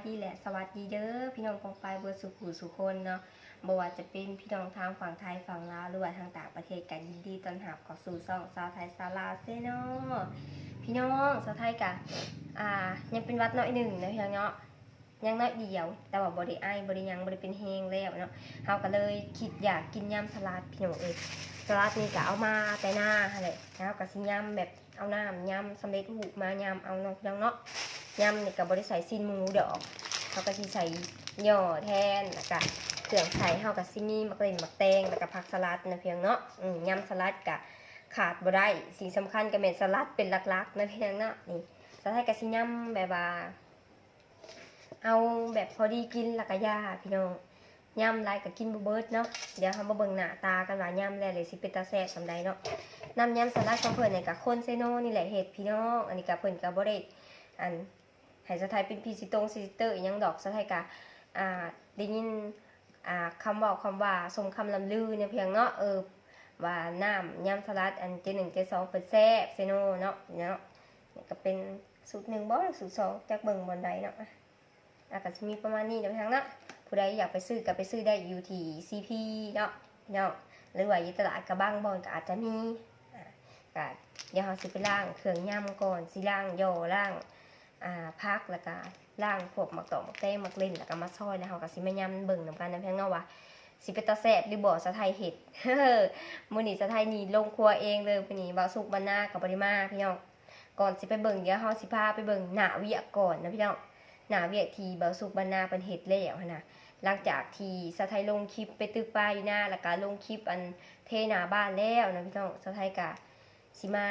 ດີ ແລະ ສະຫວັດດີເດີ ພີ່ນ້ອງປ້ອງປາຍເບິດສູ່ຜູ້ສູ່ຄົນເນາະ, ບໍ່ວ່າຈະເປັນພີ່ນ້ອງທາງຝັ່ງໄທຝັ່ງລາວ ຫຼືວ່າທາງຕ່າງປະເທດ ກໍຍິນດີຕ້ອນຮັບເຂົ້າສູ່ຊ່ອງສາວໄທສາລາວແຊນແນລ. ພີ່ນ້ອງ ສາວໄທກະ ອ່າ ຍັງເປັນຫວັດໜ້ອຍໜຶ່ງເນາະ ພີ່ນ້ອງເນາະ, ຍັງໜ້ອຍດຽວ ແຕ່ວ່າບໍ່ໄດ້ໄອ ບໍ່ໄດ້ຫຍັງ ບໍ່ໄດ້ເປັນແຮງແລ້ວເນາະ. ເຮົາກໍເລີຍຄິດຢາກກິນຍຳສະຫຼັດ ພີ່ນ້ອງເອີຍ. ສະຫຼັດນີ້ກໍເອົາມາແຕ່ນາຫັ້ນແຫຼະ, ເຮົາກໍຊິຍຳແບບ ເອົານ້ຳຍຳສຳເລັດຮູບມາຍຳເອົາເນາະ ພີ່ນ້ອງເນາະ. ຍຳນີ້ກໍບໍ່ໄດ້ໃສ່ຊີ້ນໝູດອກ, ເຮົາກໍຊິໃສ່ຍໍ່ແທນ, ແລ້ວກໍເຄື່ອງໃສ່ເຮົາກໍຊິມີໝາກເລັ່ນ ໝາກແຕງ ແລ້ວກໍຜັກສະຫຼັດນະ ພີ່ນ້ອງເນາະ. ອືມ ຍຳສະຫຼັດກໍຂາດບໍ່ໄດ້, ສິ່ງສຳຄັນກໍແມ່ນສະຫຼັດເປັນຫຼັກໆນະ ພີ່ນ້ອງເນາະ. ນີ້ ສາວໄທກໍຊິຍຳແບບວ່າ ເອົາແບບພໍດີກິນແລ້ວກະຢ່າ ພີ່ນ້ອງ, ຍຳຫຼາຍກະກິນບໍ່ເບິດເນາະ. ດຽວເຮົາມາເບິ່ງໜ້າຕາກັນວ່າຍຳແລ້ວ ແລ້ວຊິເປັນຕາແຊບສ່ຳໃດເນາະ. ນ້ຳຍຳສະຫຼັດຂອງເພິ່ນນີ້ກະຄົນເຊໂນນີ້ແຫຼະເຮັດ ພີ່ນ້ອງ. ອັນນີ້ກະເພິ່ນກະບໍ່ໄດ້ ອັນ ໃຫ້ສາວໄທເປັນພຣີເຊັນເຕີ ພຣີເຊັນເຕີອີ່ຫຍັງດອກ, ສາວໄທກະ ອ່າ ໄດ້ຍິນ ອ່າ ຄຳເວົ້າຄຳວ່າ ສົມຄຳລ່ຳລືນະ ພີ່ນ້ອງເນາະ. ເອີ ວ່ານ້ຳຍຳສະຫຼັດອັນເຈໜຶ່ງເຈສອງເພິ່ນແຊບເຊໂນເນາະ ເນາະ. ນີ້ກໍເປັນສູດໜຶ່ງບໍ ສູດສອງ ຈັກເບິ່ງບ່ອນໃດເນາະ. ອ່າ ກໍຊິມີປະມານນີ້ເນາະ ພີ່ນ້ອງເນາະ. ຜູ້ໃດຢາກໄປຊື້ກໍໄປຊື້ໄດ້ຢູ່ທີ່ຊີພີເນາະ ເນາະ, ຫຼືວ່າຢູ່ຕະຫຼາດກະບາງບ່ອນກໍອາດຈະມີ. ອ່າ ກໍດຽວເຮົາຊິໄປລ້າງເຄື່ອງຍຳກ່ອນ, ຊິລ້າງຍໍ່ ລ້າງ ອ່າ ຜັກ ແລ້ວກະລ້າງພວກໝາກຕອກ ໝາກແຕງ ໝາກເລັ່ນ ແລ້ວກະມາຊອຍ, ແລ້ວເຮົາກະຊິມາຍຳເບິ່ງນຳກັນນະ ພີ່ນ້ອງເນາະ ວ່າຊິເປັນຕາແຊບຫຼືບໍ່ ສາວໄທເຮັດ. ມື້ນີ້ສາວໄທນີ້ລົງຄົວເອງເລີຍ, ມື້ນີ້ບ່າວສຸກ ບັນນາ ກໍບໍ່ໄດ້ມາ ພີ່ນ້ອງ. ກ່ອນຊິໄປເບິ່ງ ດຽວເຮົາຊິພາໄປເບິ່ງໜ້າວຽກກ່ອນນະ ພີ່ນ້ອງ, ໜ້າວຽກທີ່ບ່າວສຸກ ບັນນາ ເພິ່ນເຮັດແລ້ວຫັ້ນນະ. ຫຼັງຈາກທີ່ສາວໄທລົງຄລິບໄປຕຶກປາຢູ່ນາ ແລ້ວກະລົງຄລິບອັນເທໜ້າບ້ານແລ້ວນະ ພີ່ນ້ອງ, ສາວໄທກະ ຊິມາ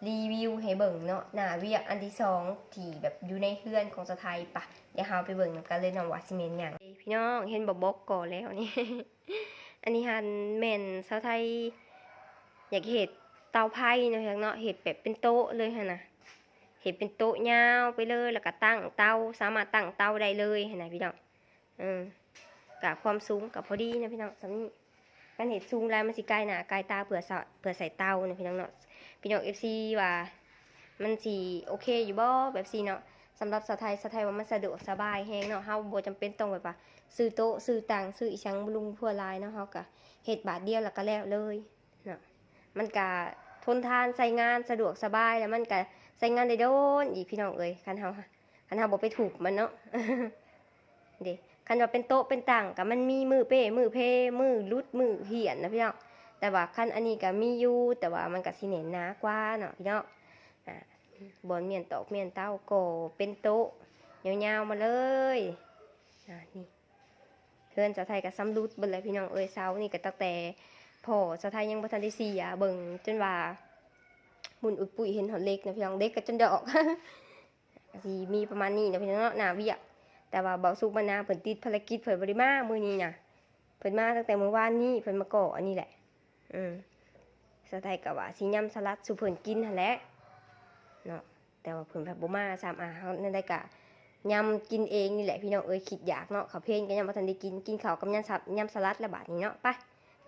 ຣີວິວໃຫ້ເບິ່ງເນາະ ໜ້າວຽກອັນທີສອງທີ່ແບບຢູ່ໃນເຮືອນຂອງສາວໄທ. ປະ ດຽວເຮົາໄປເບິ່ງນຳກັນເລີຍເນາະວ່າຊິແມ່ນຫຍັງ. ພີ່ນ້ອງເຫັນບໍ່ ບອກກໍແລ້ວນີ້ ອັນນີ້ຫັ້ນແມ່ນສາວໄທຢາກເຮັດເຕົາໄຟເນາະ ພີ່ນ້ອງເນາະ, ເຮັດແບບເປັນໂຕະເລີຍຫັ້ນນະ, ເຮັດເປັນໂຕະຍາວໄປເລີຍ ແລ້ວກະຕັ້ງເຕົາ ສາມາດຕັ້ງເຕົາໄດ້ເລີຍຫັ້ນນະ ພີ່ນ້ອງ. ເອີ ກະຄວາມສູງກະພໍດີນະ ພີ່ນ້ອງ ສ່ຳນີ້. ຄັນເຮັດສູງຫຼາຍມັນຊິກາຍໜ້າກາຍຕາ ເພື່ອ ເພື່ອໃສ່ເຕົານະ ພີ່ນ້ອງເນາະ. ພີ່ນ້ອງເອັຟຊີວ່າມັນຊິໂອເຄຢູ່ບໍ່ແບບຊີ້ເນາະ? ສຳລັບສາວໄທ ສາວໄທວ່າມັນສະດວກສະບາຍແຮງເນາະ, ເຮົາບໍ່ຈຳເປັນຕ້ອງແບບວ່າຊື້ໂຕະ ຊື້ຕັ່ງ ຊື້ອີ່ຫຍັງລຸມທົ່ວຫຼາຍເນາະ, ເຮົາກະເຮັດບາດດຽວແລ້ວກະແລ້ວເລີຍເນາະ. ມັນກະທົນທານ ໃຊ້ງານສະດວກສະບາຍ ແລ້ວມັນກະໃຊ້ງານໄດ້ດົນອີກ ພີ່ນ້ອງເອີຍ, ຄັນເຮົາ ຄັນເຮົາບໍ່ໄປທຸບມັນເນາະ. ເດ້ ຄັນວ່າເປັນໂຕະເປັນຕັ່ງກະມັນມີມື້ເປ້ມື້ເພ ມື້ຫຼຸດມື້ຫ້ຽນນະ ພີ່ນ້ອງ. ແຕ່ວ່າຄັນອັນນີ້ກະມີຢູ່ ແຕ່ວ່າມັນກະຊິແໜ້ນໜາກວ່າເນາະ ພີ່ນ້ອງ. ອ່າ ບ່ອນມ້ຽນຕອກມ້ຽນເຕົາກໍເປັນໂຕະຍາວໆມາເລີຍ. ອ່າ ນີ້ ເຮືອນສາວໄທກໍຊຳລຸດເບິດແລ້ວ ພີ່ນ້ອງເອີຍ. ເສົານີ້ກໍຕັ້ງແຕ່ພໍ່ສາວໄທຍັງບໍ່ທັນໄດ້ເສຍ ເບິ່ງຈົນວ່າໝຸ່ນອຸດປຸ້ຍເຫັນຮອດເຫຼັກນະ ພີ່ນ້ອງ, ເຫຼັກກໍຈົນດອກ. ກໍຊິມີປະມານນີ້ນະ ພີ່ນ້ອງເນາະ ໜ້າວຽກ. ແຕ່ວ່າບ່າວສຸກ ບັນນາ ເພິ່ນຕິດພາລະກິດ ເພິ່ນບໍ່ໄດ້ມາມື້ນີ້ນະ, ເພິ່ນມາຕັ້ງແຕ່ມື້ວານນີ້ ເພິ່ນມາກໍ່ອັນນີ້ແຫຼະ. ອືມ ສາວໄທກໍວ່າຊິຍຳສະຫຼັດສູ່ເພິ່ນກິນຫັ້ນແຫຼະເນາະ, ແຕ່ວ່າເພິ່ນພັດບໍ່ມາຊ້ຳ. ອ່າ ເຮົາແນວໃດກະຍຳກິນເອງນີ້ແຫຼະ ພີ່ນ້ອງເອີຍ, ຄິດຢາກເນາະ. ເຂົ້າເພນກໍຍັງບໍ່ທັນໄດ້ກິນ, ກິນເຂົ້າກັບຍຳສະ ຍຳສະຫຼັດລະບາດນີ້ເນາະ. ໄປ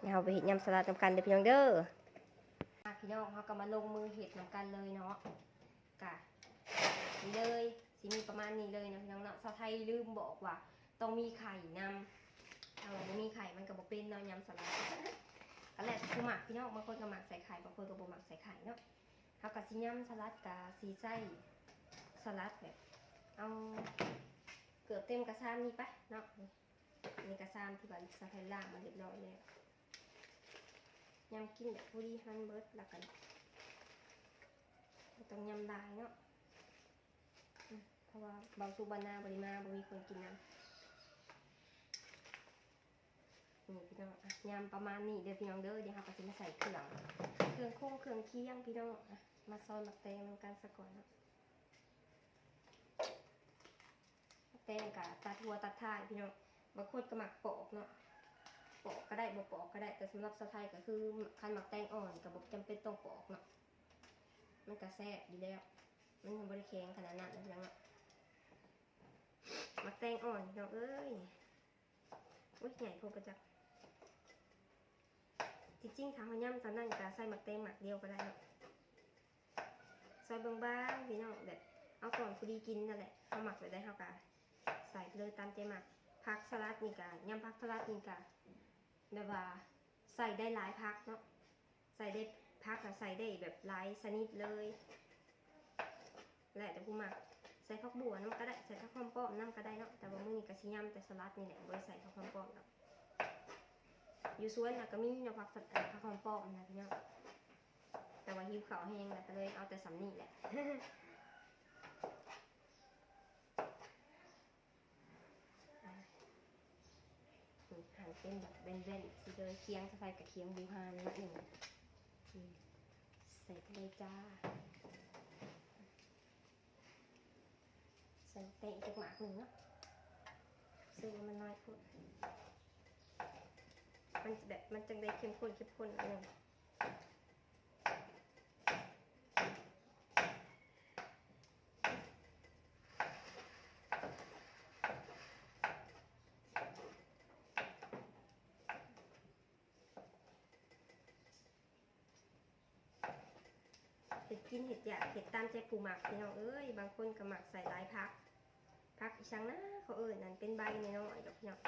ດຽວເຮົາໄປເຮັດຍຳສະຫຼັດນຳກັນເດີ ພີ່ນ້ອງເດີ. ອ່າ ພີ່ນ້ອງ ເຮົາກໍມາລົງມືເຮັດນຳກັນເລີຍເນາະ. ກະນີ້ເລີຍ ຊິມີປະມານນີ້ເລີຍເນາະ ພີ່ນ້ອງເນາະ. ສາວໄທລືມບອກວ່າຕ້ອງມີໄຂ່ນຳ, ຖ້າວ່າບໍ່ມີໄຂ່ມັນກໍບໍ່ເປັນເນາະ ຍຳສະຫຼັດ. ກໍແລ້ວແຕ່ຜູ້ມັກ ພີ່ນ້ອງ, ບາງຄົນກໍມັກໃສ່ໄຂ່ ບາງຄົນກໍບໍ່ມັກໃສ່ໄຂ່ເນາະ. ເຮົາກໍຊິຍຳສະຫຼັດ ກໍຊິໃຊ້ສະຫຼັດແບບ ເອົາເກືອບເຕັມກະຊາມນີ້ໄປເນາະ. ນີ້ ນີ້ກະຊາມທີ່ວ່າສາວໄທລ້າງມາຮຽບຮ້ອຍແລ້ວ. ຍຳກິນແບບພໍດີຫັ້ນເບິດ ແລ້ວກໍບໍ່ຕ້ອງຍຳຫຼາຍເນາະ. ອືມ ເພາະວ່າບ່າວສຸກ ບັນນາ ບໍ່ໄດ້ມາ ບໍ່ມີຄົນກິນນຳ. ນີ້ ພີ່ນ້ອງ ອ່ະ ຍຳປະມານນີ້ເດີ ພີ່ນ້ອງເດີ. ດຽວເຮົາກໍຊິມາໃສ່ເຄື່ອງ ເຄື່ອງຄົງເຄື່ອງຄຽງ ພີ່ນ້ອງ. ອ່ະ ມາຊອຍໝາກແຕງນຳກັນສາກ່ອນເນາະ. ແຕງກະຕັດຫົວຕັດທ້າຍ ພີ່ນ້ອງ, ບາງຄົນກໍມັກປອກເນາະ, ປອກກໍໄດ້ ບໍ່ປອກກໍໄດ້. ແຕ່ສຳລັບສາວໄທກໍຄື ຄັນໝາກແຕງອ່ອນກໍບໍ່ຈຳເປັນຕ້ອງປອກເນາະ, ມັນກໍແຊບຢູ່ແລ້ວ, ມັນຍັງບໍ່ໄດ້ແຂງຂະໜາດນັ້ນນະ ພີ່ນ້ອງເນາະ. ໝາກແຕງອ່ອນ ພີ່ນ້ອງເອີຍ, ໂອ້ຍ ໃຫຍ່ໂພດປະຈັກ. ທີ່ຈິງຖ້າເຮົາຍຳສ່ຳນັ້ນກໍໃສ່ໝາກແຕງໝາກດຽວກໍໄດ້ເນາະ. ຊອຍບາງໆ ພີ່ນ້ອງ, ແບບເອົາຕອນພໍດີກິນນັ້ນແຫຼະ, ເຮົາມັກແບບໃດເຮົາກະ ໃສ່ໄປເລີຍຕາມໃຈມັກ. ຜັກສະຫຼັດນີ້ກະ ຍຳຜັກສະຫຼັດນີ້ກະ ແບບວ່າໃສ່ໄດ້ຫຼາຍຜັກເນາະ, ໃສ່ໄດ້ ຜັກກະໃສ່ໄດ້ແບບຫຼາຍຊະນິດເລີຍ ແລ້ວແຕ່ຜູ້ມັກ. ໃສ່ຜັກບົ່ວນຳກະໄດ້ ໃສ່ຜັກຫອມປ້ອມນຳກະໄດ້ເນາະ, ແຕ່ວ່າມື້ນີ້ກະຊິຍຳແຕ່ສະຫຼັດນີ້ແຫຼະ ບໍ່ໄດ້ໃສ່ຜັກຫອມປ້ອມດອກ. ຢູ່ສວນນະກະມີເນາະ ຜັກ ເອີ ຜັກຫອມປ້ອມນະພີ່ນ້ອງ, ແຕ່ວ່າຫິວເຂົ້າແຮງລະກະເລີຍເອົາແຕ່ສ່ຳນີ້ແຫຼະ. ອາ ນີ້ ຫັນເປັນແບບແບນໆ ຊິເລີຍ. ຄຽງສະໄພກະຄຽງບູຮານໜ້ອຍໜຶ່ງ ນີ້ ໃສ່ໄປເລີຍຈ້າ. ໃສ່ແຕງອີກຈັກໝາກໜຶ່ງເນາະ, ຮູ້ສຶກວ່າມັນໜ້ອຍໂພດ, ມັນແບບ ມັນຈັ່ງໄດ້ເຂັ້ມຂຸ້ນ ເຂັ້ມຂຸ້ນໜ້ອຍໜຶ່ງ. ເຮັດກິນເຮັດຢາກ ເຮັດຕາມໃຈຜູ້ມັກ ພີ່ນ້ອງເອີຍ. ບາງຄົນກະມັກໃສ່ຫຼາຍຜັກ, ຜັກອີ່ຫຍັງນະ ເຂົາເອີ້ນ ອັນເປັນໃບນ້ອຍໆດອກພີ່ນ້ອງ,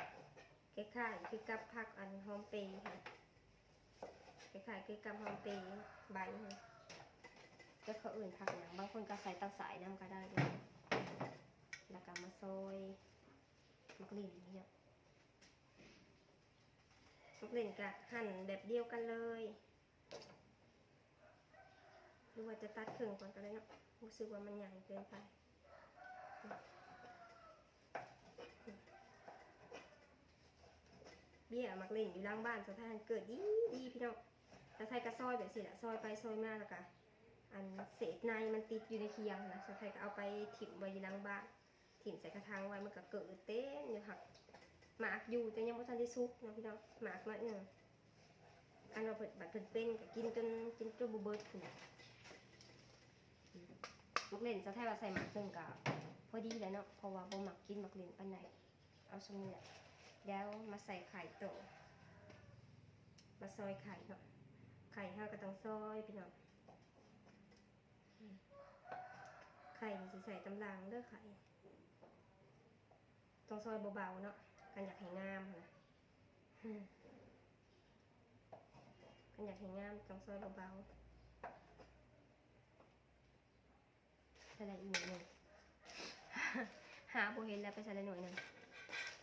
ຄ້າຍໆຄືກັບຜັກ ອັນ ຫອມເປຫັ້ນ, ຄ້າຍໆຄືກັບຫອມເປໃບຫັ້ນ, ຈັກເຂົາເອີ້ນຜັກຫຍັງ. ບາງຄົນກະໃສ່ຕັງສາຍນຳກະໄດ້ເນາະ. ລະກະມາຊອຍໝາກເລັ່ນນີ້ເນາະ, ໝາກເລັ່ນກະຫັ່ນແບບດຽວກັນເລີຍ ຫຼືວ່າຈະຕັດເຄິ່ງກ່ອນກະໄດ້ເນາະ, ຮູ້ສຶກວ່າມັນໃຫຍ່ເກີນໄປ. ເບ້ຍໝາກເລັ່ນຢູ່ຫຼັງບ້ານສາວໄທຫັ້ນເກີດດີໆ ພີ່ນ້ອງ. ສາວໄທກະຊອຍແບບຊີ້ແຫຼະ ຊອຍໄປຊອຍມາ ລະກະ ອັນ ເສດໃນມັນຕິດຢູ່ໃນຄຽງຫັ້ນນະ ສາວໄທກະເອົາໄປຖິ້ມໄວ້ຢູ່ຫຼັງບ້ານ. ຖິ້ມໃສ່ກະຖາງໄວ້ ມັນກະເກີດເຕັມຢູ່ຫັ້ນ. ໝາກຢູ່ແຕ່ຍັງບໍ່ທັນໄດ້ສຸກເນາະພີ່ນ້ອງ, ໝາກໜ້ອຍໜຶ່ງ. ອັນວ່າເພິ່ນ ບັດເພິ່ນເປັນກະກິນຈົນ ກິນຈົນບໍ່ເບິດພຸ້ນແຫຼະ. ໝາກເລັ່ນສາວໄທວ່າໃສ່ໝາກໜຶ່ງກະພໍດີແລ້ວເນາະ, ເພາະວ່າບໍ່ມັກກິນໝາກເລັ່ນປານໃດ. ເອົາສ່ຳນີ້ແຫຼະ. ດຽວມາໃສ່ໄຂ່ຕໍ່, ມາຊອຍໄຂ່ເນາະ. ໄຂ່ເຮົາກະຕ້ອງຊອຍ ພີ່ນ້ອງ. ໄຂ່ນີ້ຊິໃສ່ຕຳຫຼັງເດີ ໄຂ່ ຕ້ອງຊອຍເບົາໆເນາະ ຄັນຢາກໃຫ້ງາມຫັ້ນນະ. ຄັນຢາກໃຫ້ງາມຕ້ອງຊອຍເບົາໆ. ໃສ່ໄດ້ອີກໜ້ອຍໜຶ່ງ ຫາບໍ່ເຫັນແລ້ວ ໄປໃສ່ໄດ້ໜ້ອຍໜຶ່ງ.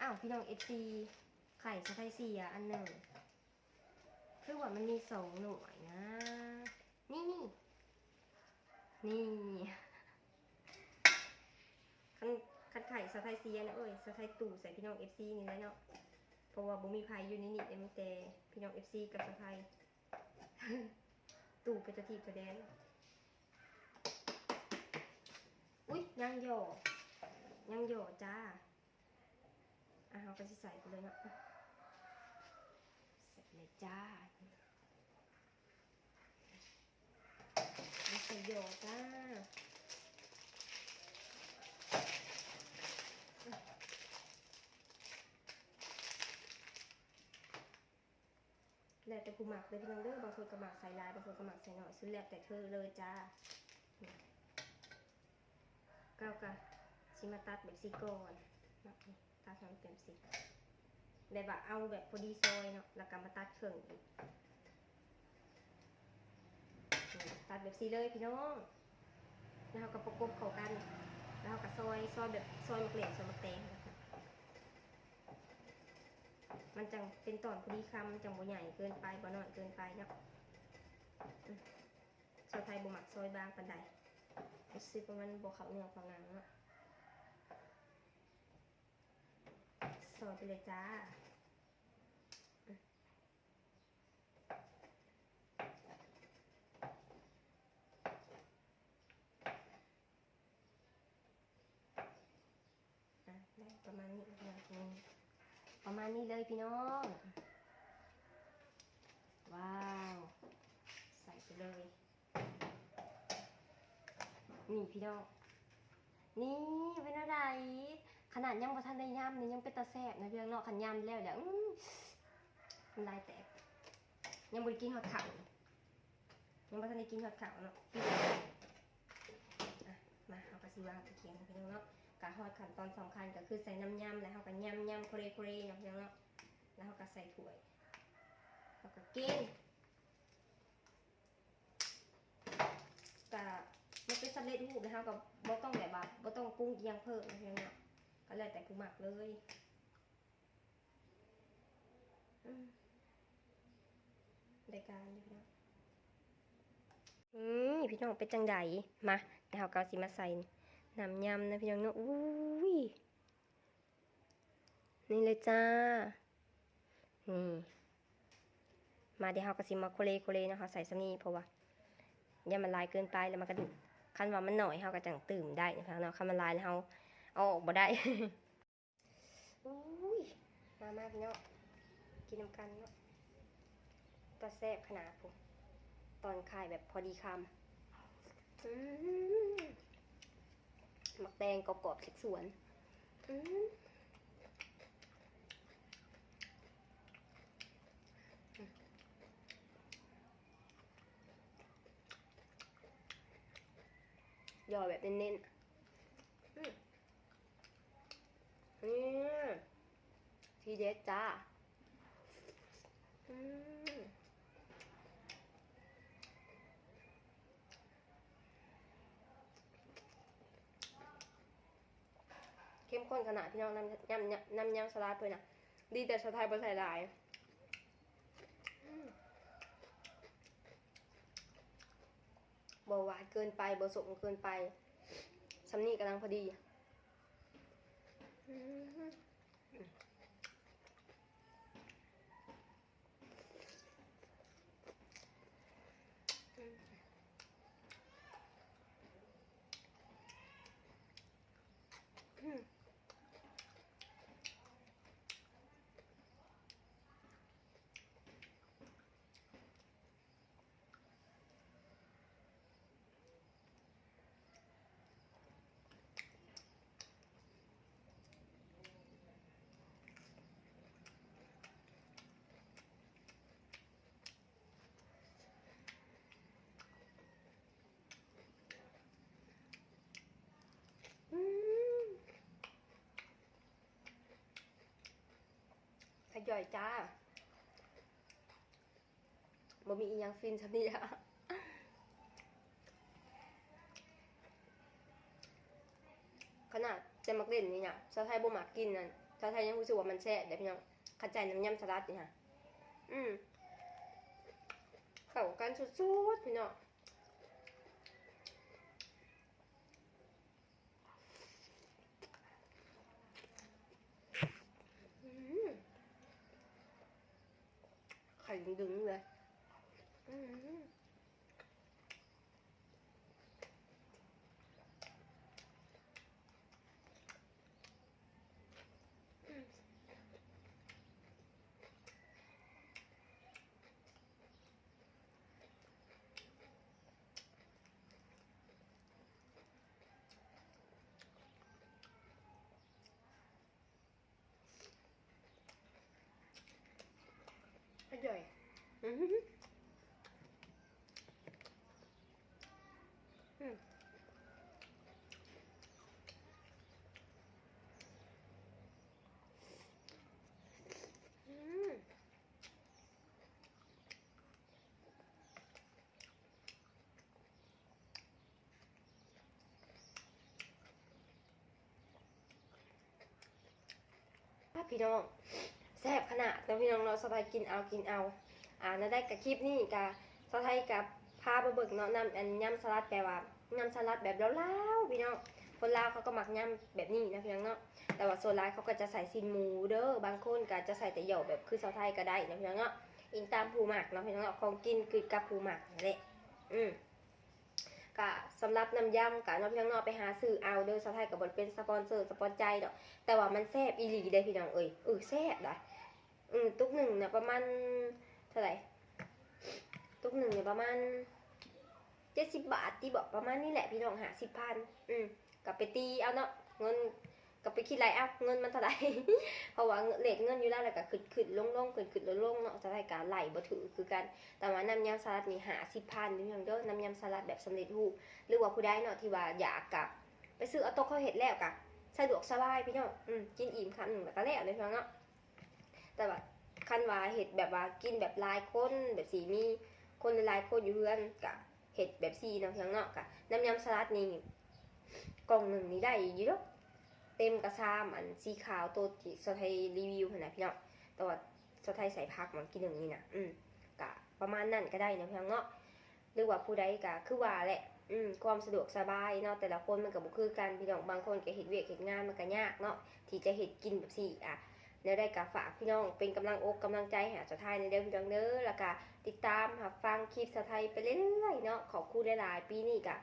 ອ້າວ ພີ່ນ້ອງເອັຟຊີ ໄຂ່ສາວໄທເສຍອັນໜຶ່ງ. ຄືວ່າມັນມີສອງໜ່ວຍນະ. ນີ້ ນີ້ ນີ້ ຄັນ ຄັນໄຂ່ສາວໄທເສຍນະເອີຍ ສາວໄທຕູ່ໃສ່ພີ່ນ້ອງເອັຟຊີນີ້ແຫຼະເນາະ. ເພາະວ່າບໍ່ມີໃຜຢູ່ໃນນີ້ເດ້ ມີແຕ່ພີ່ນ້ອງເອັຟຊີກັບສາວໄທ ຕູ່ໄປທົ່ວທີບທົ່ວແດນ. ອຸ້ຍ ຍັງຫຍໍ້ ຍັງຫຍໍ້ຈ້າ. ອ່ະ ເຮົາກະຊິໃສ່ໄປເລີຍເນາະ ໃສ່ໄປເລີຍຈ້າ. ໃສ່ຫຍໍ້ຈ້າ. ແລ້ວແຕ່ຜູ້ມັກເດີພີ່ນ້ອງເດີ, ບາງຄົນກະມັກໃສ່ຫຼາຍ ບາງຄົນກະມັກໃສ່ໜ້ອຍ ສຸດແລ້ວແຕ່ເທີເລີຍຈ້າ. ເຮົາກະຊິມາຕັດແບບຊີ້ກ່ອນເນາະ, ຕັດໃຫ້ມັນເປັນຊີ້ ແບບວ່າເອົາແບບພໍດີຊອຍເນາະ ແລ້ວກະມາຕັດເຄິ່ງອີກ. ນີ້ ຕັດແບບຊີ້ເລີຍພີ່ນ້ອງ, ແລ້ວເຮົາກະປະກົບເຂົ້າກັນ ແລ້ວເຮົາກະຊອຍ ຊອຍແບບ ຊອຍໝາກເລັ່ນ ຊອຍໝາກແຕງ. ມັນຈັ່ງເປັນຕອນພໍດີຄຳ ມັນຈັ່ງບໍ່ໃຫຍ່ເກີນໄປ ບໍ່ນ້ອຍເກີນໄປເນາະ. ອືມ ສາວໄທບໍ່ມັກຊອຍບາງປານໃດ ຮູ້ສຶກວ່າມັນບໍ່ເຂົ້າເນື້ອເຂົ້າໜັງເນາະ. ຊອຍໄປເລີຍຈ້າ. ອ່ະ ໄດ້ປະມານນີ້ ປະມານນີ້ເລີຍພີ່ນ້ອງ. ວ້າວ ໃສ່ໄປເລີຍ. ນີ້ພີ່ນ້ອງ ນີ້ ເປັນແນວໃດ? ຂະໜາດຍັງບໍ່ທັນໄດ້ຍຳນີ້ຍັງເປັນຕາແຊບນະພີ່ນ້ອງເນາະ, ຄັນຍຳແລ້ວແຫຼະ ອືມ ນ້ຳລາຍແຕກ. ຍັງບໍ່ໄດ້ກິນຮອດເຂົ້າ ຍັງບໍ່ທັນໄດ້ກິນຮອດເຂົ້າເນາະ. ອ່ະ ມາ ເຮົາກະຊິວາງຕະກຽງໃຫ້ພີ່ນ້ອງເນາະ. ກະຮອດຂັ້ນຕອນສຳຄັນ ກະຄືໃສ່ນ້ຳຍຳ ແລ້ວເຮົາກະຍຳໆ ໂຄເລໂຄເລເນາະ ພີ່ນ້ອງເນາະ ແລ້ວເຮົາກະໃສ່ຖ້ວຍ ເຮົາກະກິນ. ກະມັນເປັນສຳເລັດຮູບ ແລ້ວເຮົາກະບໍ່ຕ້ອງແບບວ່າ ບໍ່ຕ້ອງປຸງອີ່ຫຍັງເພີ່ມເນາະ ພີ່ນ້ອງເນາະ ກະແລ້ວແຕ່ຜູ້ມັກເລີຍ. ອືມ ໄດ້ການຢູ່ພີ່ນ້ອງ. ນີ້ພີ່ນ້ອງ ເປັນຈັ່ງໃດ? ມາ ດຽວເຮົາກໍຊິມາໃສ່ນ້ຳຍຳນະພີ່ນ້ອງເນາະ. ອຸ້ຍ ນີ້ເລີຍຈ້າ ນີ້ ມາ ດຽວເຮົາກໍຊິມາໂຄເລໂຄເລເນາະ. ເຮົາໃສ່ສ່ຳນີ້ ເພາະວ່າຢ້ານມັນຫຼາຍເກີນໄປ ແລ້ວມັນກໍ ຄັນວ່າມັນໜ້ອຍ ເຮົາກໍຈັ່ງຕື່ມໄດ້ນະພີ່ນ້ອງເນາະ. ຄັນມັນຫຼາຍແລ້ວ ເຮົາເອົາອອກບໍ່ໄດ້. ໂອ້ຍ ມາ ມາພີ່ນ້ອງ ກິນນຳກັນເນາະ. ຕາແຊບຂະໜາດພຸ້ນ ຕອນຄາຍແບບພໍດີຄຳ. ອືມ ໝາກແຕງກອບໆ ຈາກສວນ. ອືມ ຢໍ່ແບບເນັ້ນໆ. ອືມ ນີ້ ທີເດັດຈ້າ. ອືມ ເຂັ້ມຂຸ້ນຂະໜາດພີ່ນ້ອງ. ນ້ຳ ນ້ຳ ນ້ຳຍຳສະຫຼັດເພິ່ນນະ ດີແຕ່ສາວໄທບໍ່ໃສ່ຫຼາຍ. ອືມ ບໍ່ຫວານເກີນໄປ ບໍ່ສົ້ມເກີນໄປ ສ່ຳນີ້ກຳລັງພໍດີ. ອືມ ອືມ ອືມ ອະຢອຍຈ້າ. ບໍ່ມີອີ່ຫຍັງຟິນສ່ຳນີ້ລະ ຂະໜາດແຕ່ໝາກເຫຼັ້ນນີ້ນະ ສາວໄທບໍ່ມັກກິນນັ້ນ ສາວໄທຍັງຮູ້ສຶກວ່າມັນແຊບເດ້ພີ່ນ້ອງ. ຄັນໃສ່ນ້ຳຍຳສະຫຼັດນີ້ຫະ ອືມ ເຂົ້າກັນສຸດໆ ພີ່ນ້ອງ. ອືມ ໄຂ່ດຶງໆ ເລີຍ. ອືມ ອະຢອຍ ອືມ ອືມ ອືມ. ພີ່ນ້ອງ ແຊບຂະໜາດເນາະພີ່ນ້ອງເນາະ. ສາວໄທກິນເອົາ ກິນເອົາ ອາ ແນວໃດກະ ຄລິບນີ້ກະ ສາວໄທກະພາມາເບິ່ງເນາະ ນ້ຳ ອັນ ຍຳສະຫຼັດ ແປວ່າ ຍຳສະຫຼັດແບບລາວໆ ພີ່ນ້ອງ. ຄົນລາວເຂົາກໍມັກຍຳແບບນີ້ນະພີ່ນ້ອງເນາະ ແຕ່ວ່າສ່ວນຫຼາຍເຂົາກໍຈະໃສ່ຊີ້ນໝູເດີ້ ບາງຄົນກໍຈະໃສ່ແຕ່ຢໍ່ແບບຄືສາວໄທກໍໄດ້ນະພີ່ນ້ອງເນາະ ອີງຕາມຜູ້ມັກເນາະພີ່ນ້ອງເນາະ. ຂອງກິນຂຶ້ນກັບຜູ້ມັກຫັ້ນແຫຼະ. ອືມ ກະສຳລັບນ້ຳຍຳກະເນາະພີ່ນ້ອງເນາະ ໄປຫາຊື້ເອົາເດີ້. ສາວໄທກໍບໍ່ໄດ້ເປັນສະປອນເຊີສະປອນໃຈດອກ ແຕ່ວ່າມັນແຊບອີ່ຫຼີເດ້ພີ່ນ້ອງເອີຍ. ເອີ ແຊບດາ. ອືມ ຕຸກໜຶ່ງນະປະມານເທົ່າໃດ? ຕຸກໜຶ່ງນີ້ປະມານເຈັດສິບບາດຕິເບາະ ປະມານນີ້ແຫຼະພີ່ນ້ອງ ຫ້າສິບພັນ. ອືມ ກໍໄປຕີເອົາເນາະ ເງິນ ກໍໄປຄິດໄລ່ເອົາເງິນມັນເທົ່າໃດ ເພາະວ່າເລດເງິນຢູ່ລາວ ແລ້ວກໍຂຶ້ນໆ ລົງໆ ຂຶ້ນໆ ລົງໆ ເນາະ. ສາວໄທກໍໄລ່ບໍ່ຖືກຄືກັນ ແຕ່ວ່ານ້ຳຍຳສະຫຼັດນີ້ຫ້າສິບພັນເດີ້ພີ່ນ້ອງເດີ້. ນ້ຳຍຳສະຫຼັດແບບສຳເລັດຮູບ ຫຼືວ່າຜູ້ໃດເນາະທີ່ວ່າຢາກ ກໍໄປຊື້ເອົາໂຕເຂົາເຮັດແລ້ວ ກໍ ສະດວກສະບາຍພີ່ນ້ອງ ອືມ ກິນອີ່ມຄຳໜຶ່ງແລ້ວກໍແລ້ວເດ້ພີ່ນ້ອງເນາະ. ແຕ່ວ່າຄັນວ່າເຮັດແບບວ່າກິນແບບຫຼາຍຄົນ ແບບຊິມີຄົນຫຼາຍໆຄົນຢູ່ເຮືອນ ກະເຮັດແບບຊີ້ເນາະພີ່ນ້ອງເນາະ. ກະນ້ຳຍຳສະຫຼັດນີ້ ກ່ອງໜຶ່ງນີ້ໄດ້ຢູ່ດອກ ເຕັມກະຊາມ ອັນສີຂາວໂຕທີ່ສາວໄທຣີວິວຫັ້ນນະພີ່ນ້ອງ. ແຕ່ວ່າສາວໄທໃສ່ຜັກໝາກກີ່ໜຶ່ງນີ້ນະ ອືມ ກະປະມານນັ້ນກໍໄດ້ເນາະພີ່ນ້ອງເນາະ. ຫຼືວ່າຜູ້ໃດກະຄືວ່າແຫຼະ ອືມ ຄວາມສະດວກສະບາຍເນາະ ແຕ່ລະຄົນມັນກະບໍ່ຄືກັນພີ່ນ້ອງ. ບາງຄົນກະເຮັດວຽກເຮັດງານ ມັນກະຍາກເນາະ ທີ່ຈະເຮັດກິນແບບຊີ້. ອະ ແນວໃດກະຝາກພີ່ນ້ອງເປັນກຳລັງອົກກຳລັງໃຈໃຫ້ສາວໄທແດ່ເດີພີ່ນ້ອງເດີ ແລ້ວກະຕິດຕາມຮັບຟັງຄລິບສາວໄທໄປເລື້ອຍໆເນາະ. ຂອບຄຸນຫຼາຍໆ ປີນີ້ກະ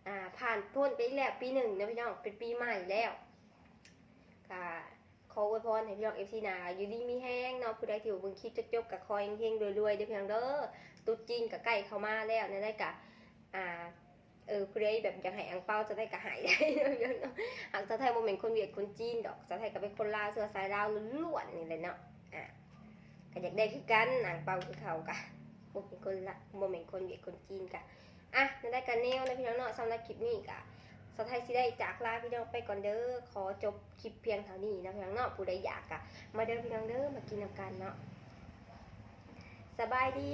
ອາ ຜ່ານພົ້ນໄປອີກແລ້ວປີໜຶ່ງເນາະພີ່ນ້ອງ ເປັນປີໃໝ່ແລ້ວ. ກະຂໍອວຍພອນໃຫ້ພີ່ນ້ອງເອັຟຊີນະ ຢູ່ດີມີແຮງເນາະ. ຜູ້ໃດທີ່ວ່າເບິ່ງຄລິບຈົນຈົບ ກະຂໍເຮັງໆລວຍໆເດີພີ່ນ້ອງເດີ. ຕຸດຈີນກະໃກ້ເຂົ້າມາແລ້ວ ແນວໃດກະ ອາ ເອີ ຜູ້ໃດແບບຢາກໃຫ້ອັງເປົາຈັ່ງໃດກະໃຫ້ໄດ້ເນາະ. ຫາກສາວໄທບໍ່ແມ່ນຄົນຫວຽດຄົນຈີນດອກ ສາວໄທກະເປັນຄົນລາວ ເຊື້ອສາຍລາວລ້ວນໆນີ້ແຫຼະເນາະ. ອາ ກະຢາກໄດ້ຄືກັນ ອັງເປົາຄືເຂົາກະ ບໍ່ແມ່ນຄົນລາ ບໍ່ແມ່ນຄົນຫວຽດຄົນຈີນກະ ອະ ແນວໃດກະແນວເນາະພີ່ນ້ອງເນາະ. ສຳລັບຄລິບນີ້ກະ ສາວໄທຊິໄດ້ຈາກລາພີ່ນ້ອງໄປກ່ອນເດີ. ຂໍຈົບຄລິບພຽງເທົ່ານີ້ເນາະພີ່ນ້ອງເນາະ. ຜູ້ໃດຢາກກະມາເດີພີ່ນ້ອງເດີ ມາກິນນຳກັນເນາະ. ສະບາຍດີ.